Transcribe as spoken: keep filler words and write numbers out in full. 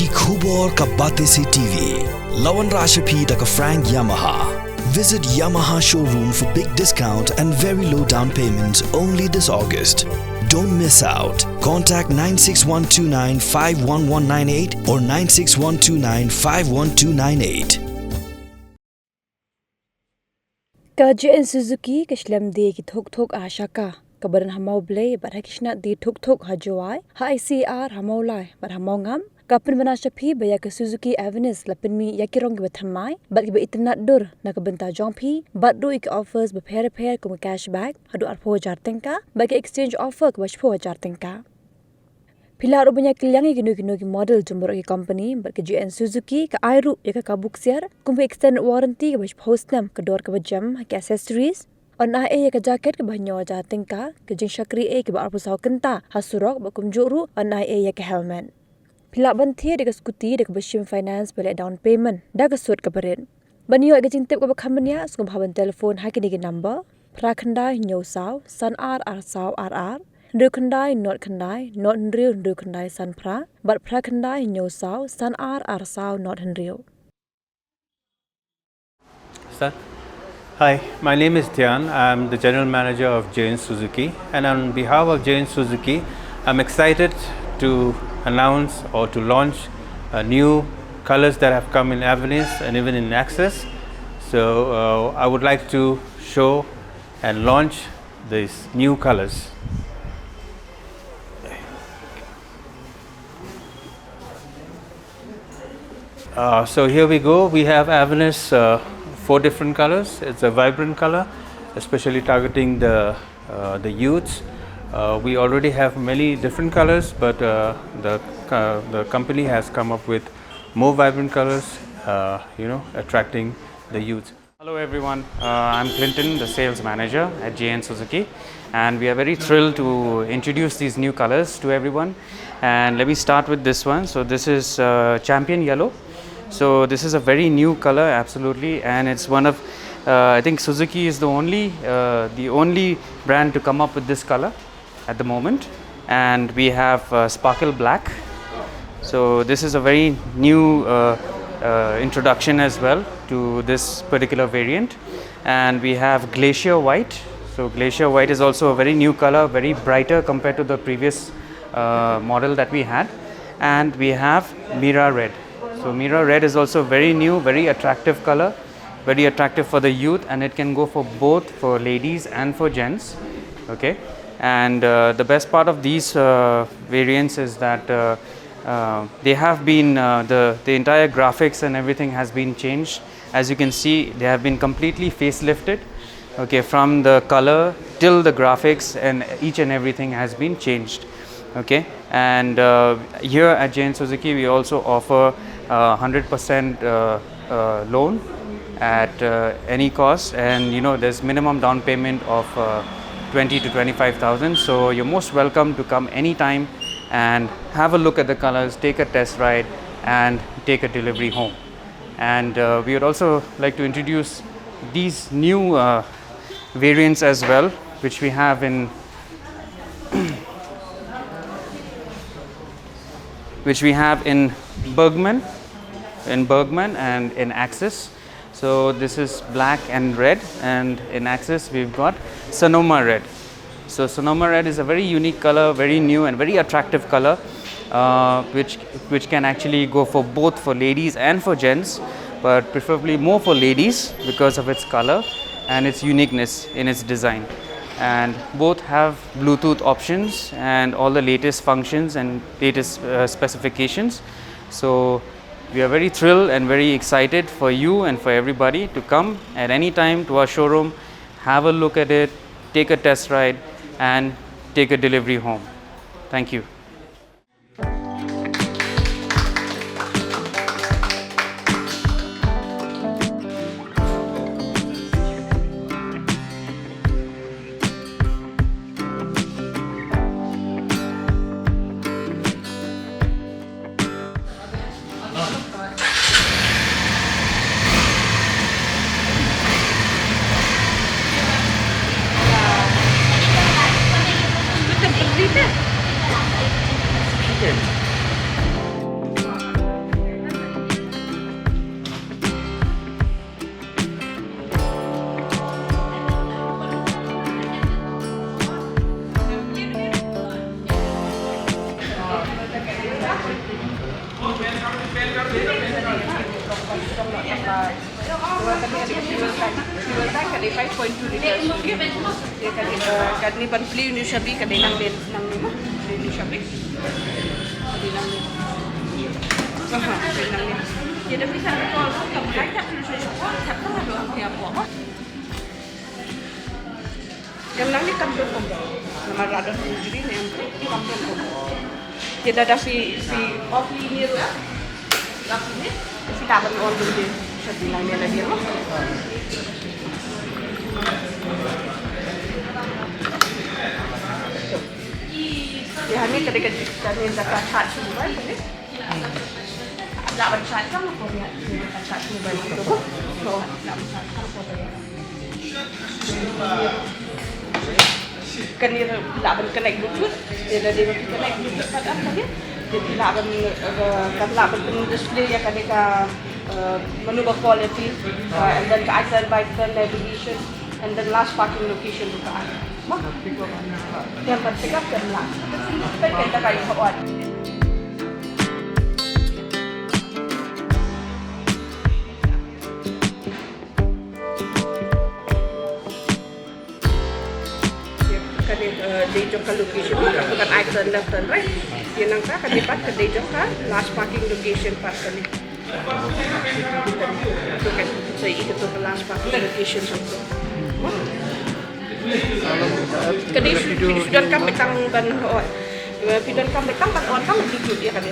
Ki khubor ka Batesi T V. La wanrah sha phi da ka Frank Yamaha. Visit Yamaha showroom for big discount and very low down payments only this August. Don't miss out. Contact nine six one two nine five one one nine eight or nine six one two nine five one two nine eight. Ka J N Suzuki ka shlem die ki thuk thuk ha Shaka, kaba don ha Mawblei bad ha ki shnat die thuk thuk ha Jowai, ha I C R ha Mawlai bad ha Mawngam. Ka pynbna sha phi ba ïa ka Suzuki Avenis la pynmih ïa ki rong kiba thymmai bad kiba itynnad dur na ka bynta jong phi, bad ruh ïa ki offers bapher bapher kum ka cashback haduh arphew hajar tyngka bad ka exchange offer kaba shiphew hajar tyngka. Phi lah ruh ban ïa kylliang ïa kino kino ki model jong baroh ki company bad ka J N Suzuki ka ai ruh ïa ka kabu ksiar kum ka extended warranty kaba shiphew snem, ka dor kaba jem ha ki accessories. Yn ai ei ïa ka jacket kaba hynñiew hajar tyngka, ka jingshakri ei kaba arphew saw kynta ha surok bad kumjuh ruh yn ai ei ïa ka helmet. Phi lah ban thied ïa ka scooty da kaba shim finance bad leh down payment da ka sut kaba rit. Ban ïoh ïa ka jingtip kaba kham bniah, sngewbha ban telephone ha kine ki number: phra khyndai hynñiew saw san ar ar saw ar ar, hynriew khyndai nod khyndai nod hynriew hynriew khyndai san phra bad phra khyndai hynñiew saw san ar ar saw nod hynriew. Start. Hi, my name is Dhyan. I'm the general manager of J N Suzuki, and on behalf of J N Suzuki, I'm excited to announce or to launch uh, new colors that have come in Avenis and even in Access. So uh, I would like to show and launch these new colors. Uh, so here we go. We have Avenis, uh, four different colors. It's a vibrant color, especially targeting the uh, the youths. Uh, we already have many different colors, but uh, the uh, the company has come up with more vibrant colors. Uh, you know, attracting the youth. Hello everyone, uh, I'm Clinton, the sales manager at J N Suzuki, and we are very thrilled to introduce these new colors to everyone. And let me start with this one. So this is uh, Champion Yellow. So this is a very new color, absolutely, and it's one of, uh, I think Suzuki is the only uh, the only brand to come up with this color at the moment. And we have uh, Sparkle Black. So this is a very new uh, uh, introduction as well to this particular variant. And we have Glacier White. So Glacier White is also a very new color, very brighter compared to the previous uh, model that we had. And we have Mira Red. So Mira Red is also very new, very attractive color, very attractive for the youth, and it can go for both for ladies and for gents. Okay, and uh, the best part of these uh, variants is that uh, uh, they have been uh, the the entire graphics and everything has been changed. As you can see, they have been completely facelifted. Okay, from the color till the graphics and each and everything has been changed. Okay, and uh, here at J N Suzuki we also offer uh, hundred percent uh, uh, loan at uh, any cost, and you know, there's minimum down payment of uh, twenty to twenty-five thousand. So you're most welcome to come anytime and have a look at the colors, take a test ride, and take a delivery home. And uh, we would also like to introduce these new uh, variants as well, which we have in which we have in Bergman, in Bergman and in Axis. So this is black and red, and in Axis we've got Sonoma Red. So Sonoma Red is a very unique color, very new and very attractive color, uh, which which can actually go for both for ladies and for gents, but preferably more for ladies because of its color and its uniqueness in its design. And both have Bluetooth options and all the latest functions and latest uh, specifications. So we are very thrilled and very excited for you and for everybody to come at any time to our showroom, have a look at it, take a test ride, and take a delivery home. Thank you. Ka dei five point two liters. Ka dei, eh, kane ban plie ïa u shabi ka dei nangne, nangne mo. Plie ïa u shabi. Ka dei nangne. Aha, ka dei nangne. Ïa da phi sa call ka ba ka Em nangne kam don kumno. Namar la don injury ne em kam don kumno. Te da da phi, phi off li ne ruh. La phi ne. Phi da ban on dun de. Shabi nangne la de mo. Te hangne ka dei ka, ka ne da ka charge mobile ne. Lah ban charge ka mobile. Lah ban charge mobile. Lah ban charge ka mobile. Kane lah ban connect Bluetooth, te da dei ban connect Bluetooth pat, ah, kane. Te lah ban, eh, kan lah ban pyn display ïa kane ka, eh, menu ba call ïa phi, eh, and then ka icon ba icon navigation, and then last parking location ruh ka ai. Mo? Te ban pick up kan lah. Kan ka ïa ka on. Kane, eh, dei jong ka location, ka pynban ai turn left, turn right. Ïa nangta kane pat ka dei jong ka last parking location pat kane. So, kan, so ïa kato ka last parking location jong ka. Kane shu, shu donkam beit tang ban on. Phi donkam beit tang ban on tang Bluetooth ïa kane.